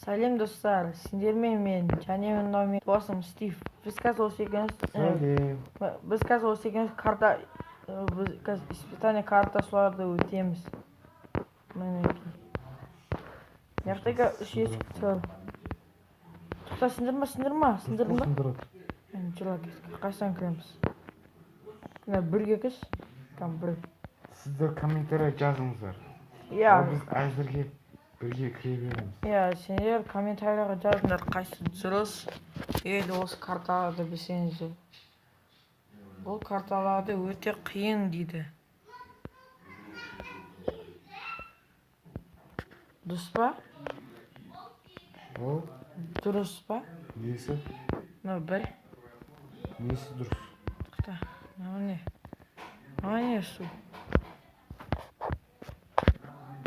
Сәлем достар, сендермен мен және мынау менің досым Стив. Біз қазір осы екеуміз Сәлем. Біз қазір осы екеуміз карта, біз қазір испытание картасыларды өтеміз. Мінекей. Мына жақта үш есік тұр. Тоқта, сындырма, сындырма, сындырма. Сындырады. Жүр, қайсыдан кіреміз? Мына бірге кірші. Там бір. Сіздер комментария жазыңыздар. Иә. Ал біз әзірге бірге кіре береміз. Иә, сендер комментарияға жазыңдар қайсы дұрыс. Егер осы карталарды білсеңіздер. Бұл карталарды өте қиын дейді. Дұрыс па? Ол? Дұрыс па? Несі? Мынау бір. Несі дұрыс? Тоқта, мынау не? Мынау не су?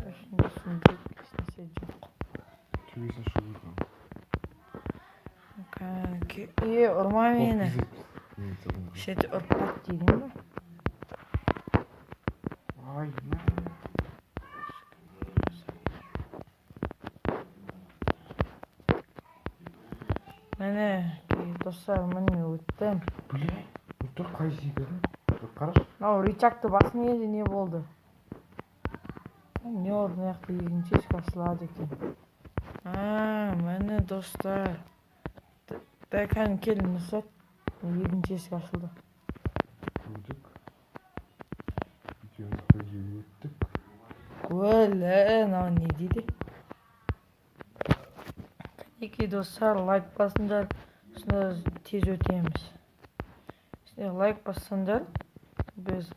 Ішінде сүндет ешнәрсе жоқ. Төбесіне шығу керек. Кәнеки, е, ұрма мені. Сен ұрып бат дедің ба? Ай, мә. Міне, достар, міне өттім. Блин, тұр, қай секірдің? Бір қарашы. Мынау рычагты басын енді не болды? Не болды, мына жақта екінші есік ашылады екен. А, міне достар. Дәл кәдімгі кел, Нұрсат. Екінші есік ашылды. Көрдік. Екеуміз бірге өттік. Өлі, мынау не дейді? Кәнекей достар, лайк басыңдар, сонда тез өтеміз. Сіздер лайк бассаңдар, біз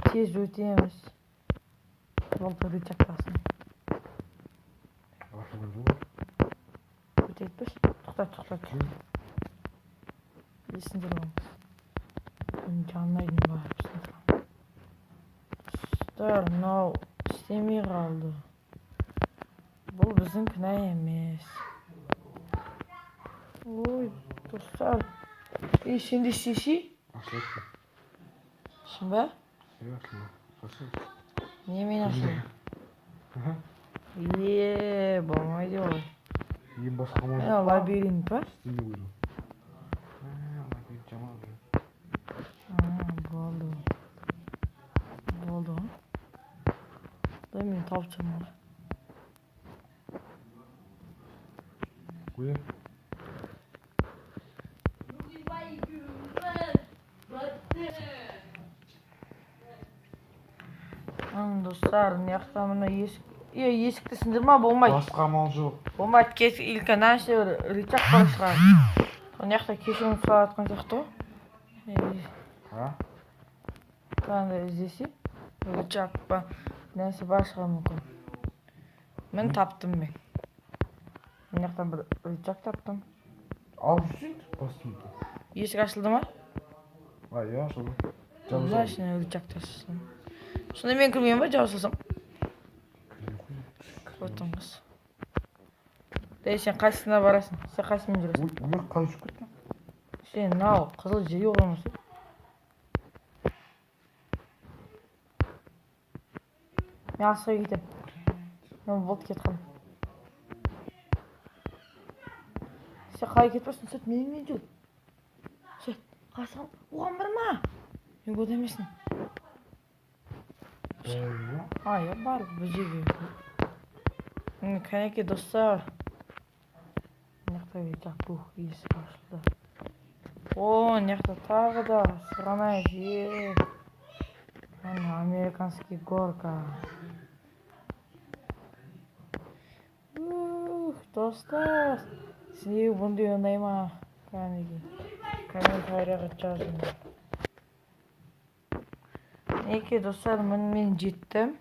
тез өтеміз. Болды, рычаг басын. Өтеді бе? Тоқта, тоқта, тоқта. Есіңдер аламыз. Мен жанына дейін барып сындырамын. Достар, мынау істемей қалды. Бұл біздің кінә емес. Ой, достар. Ей, сен де істесей? Ашылады. Шын ба? Иә, ашылады. Ашылады. Немен ашылады? Аха. Е, болмайды олай. Ең басқа амал Мына жоқ. лабиринт па? Істемей қойды. Ә, лабиринт жаман. А, болды. Болды ғой. Да, мен тауып тұрмын ғой. Қоя. Достар, мына жақта мына есік. Е, есікті сындырма, болмайды. Басқа амал жоқ. Болмайды, кес, ілкі мына жерде бір рычаг бар шығар. Мына жақта кешірім сұрап жатқан сияқты ғой. Е, А? Қандай іздесе, рычаг па, нәрсе бар шығар мүмкін. Мін таптым мен. Мына жақтан бір рычаг таптым. Алып жүрсең, бастым. Есік ашылды ма? А, иә, ашылды. Жаба Мына салдым. ішіне рычаг тастасам. Сонда мен кірмеймін ба, жаба салсам? Отыңыз. Дәй, сен қайсысына барасың? Сен қайсысымен жүресің? Ой, мен қалай жүріп кеттім? Сен мынау қызыл жерге қоймасың. Мен асыға кетемін. Мен болды, кетіп қалдым. Сен қалай кетіп барсың? Сен менімен жүр. Сен қасығым, оған барма. Мен көре емеспін. А, иә, бар, бұл жерге. Міне, кәнекей достар. Мына жақта рычаг, ух, есік ашылды. О, мына жақта тағы да сырғанай жер. Міне, американский горка. Ух, достар. Сіздерге бұндай ұнай ма? Кәнекей. Комментарияға жазыңдар. Мінекей достар, міне мен жеттім.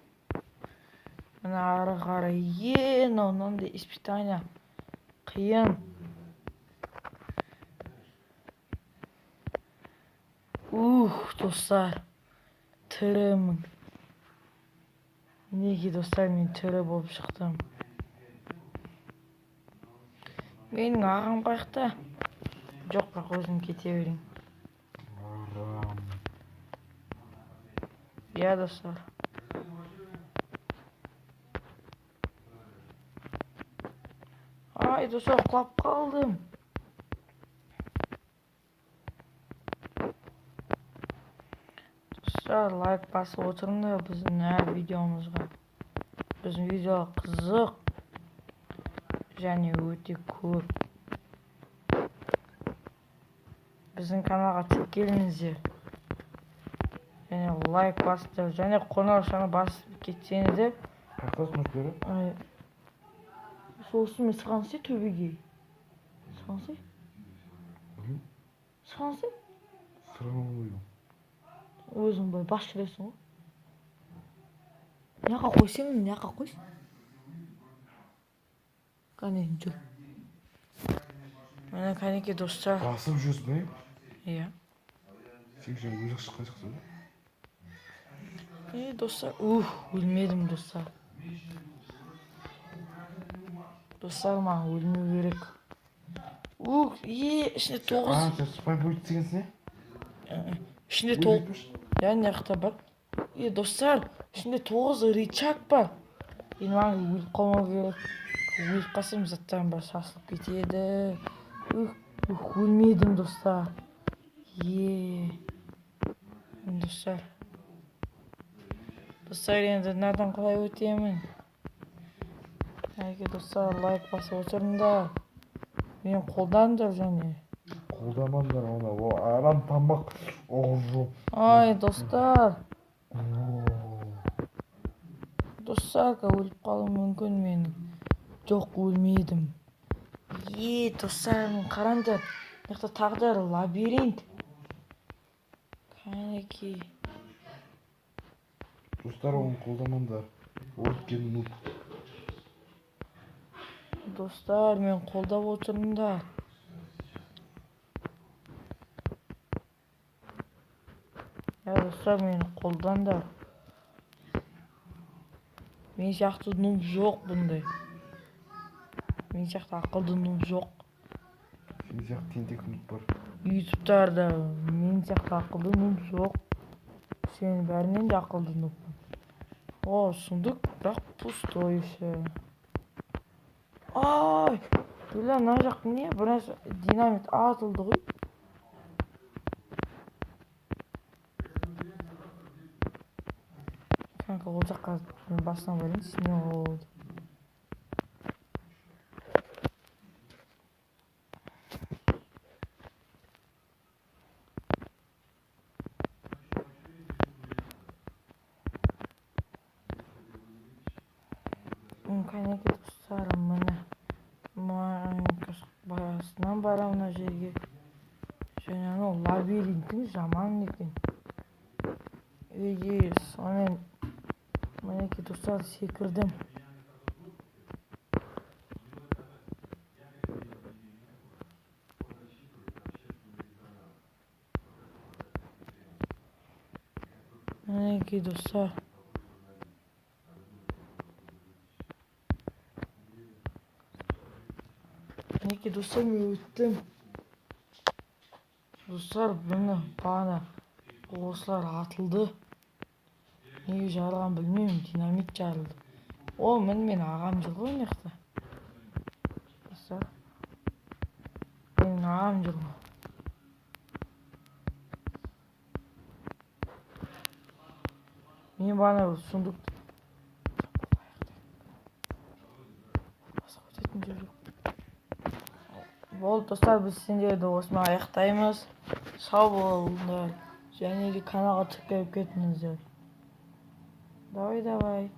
Міне ары қарай. Е, мынау мынандай испытание. Қиын. Ух, достар. Тірімін. Мінекей достар, мен тірі болып шықтым. Менің ағам қаяқта? Жоқ, бірақ өзім кете берейін. Арам. Иә, достар. Ай, достар, құлап қалдым. Достар, лайк басып отырыңдар біздің әр видеомызға. Біздің видео қызық және өте көп. Біздің каналға тіркеліңіздер. Және лайк басыңдар, және қоңыраушаны басып кетсеңіздер. Қаяқтасың өздері? Ай, сосын мен сығансай төбеге. Сығансай? Білмеймін. Сығансай? Сырғанамын. Өзің былай бас жүресің ғой. Мына жаққа қойсаң, мына жаққа қойшы. Қане, жүр. Міне, кәнекей, достар. Басып жүрсің бе? Иә. Сен жаңа өзің шыққан сияқтысың да? Ей, достар, ух, өлмедім, достар. Достар, маған өлмеу керек. Ух, е, ішінде 9. А, сен спам пульт дегенсің, не? Ішінде 9. Иә, мына жақта бар. Е, достар, ішінде 9 рычаг бар. Енді маған өліп қалмау керек. Өліп қалсам заттарым бәрі шашылып кетеді. Ух, ух, өлмедім, достар. Е, достар. Достар, енді мынадан қалай өтемін? Әке, достар, лайк басып отырыңдар. Мені қолдаңдар және. Қолдамаңдар оны, о, арам тамақ. О, жоқ. Ай, достар. Достар, өліп қалуым мүмкін менің. Жоқ, өлмедім. Е, достар, қараңдар. Мына жақта тағы да лабиринт. Кәнекей. Достар, оны қолдамаңдар. Ол өткен нуб. Достар, мен қолдап отырыңдар. Я, достар, мені қолдаңдар. Мен сияқты нуб жоқ бұндай. Мен сияқты ақылды нуб жоқ. Сен сияқты тентек нуб бар. Ютубтарда мен сияқты ақылды нуб жоқ. Сен бәрінен де ақылды нубпын. О, сундук, бірақ пустой еще. Ай, бля, мына жақ не? Біраз динамит атылды ғой. Kanka, ол жаққа мен басынан барайын, сенен болды. Кәнекей, достар, міне. Басынан барамын мына жерге. Және анау лабиринтің жаман екен. Егер сонымен мінекей, достар, секірдім. Мінекей, достар. Мінекей, достар, мен өттім. Достар, міне бағана осылар атылды. Неге жарылған білмеймін, динамит жарылды. О, міне менің ағам жүр ғой мына жақта. Достар, менің ағам жүр ғой. Мен бағана бір сундук басқа өтетін жер жоқ. Болды, достар, біз сендерді осымен аяқтаймыз. Сау болыңдар. Және де каналға тіркеліп кетіңіздер. Давай, давай.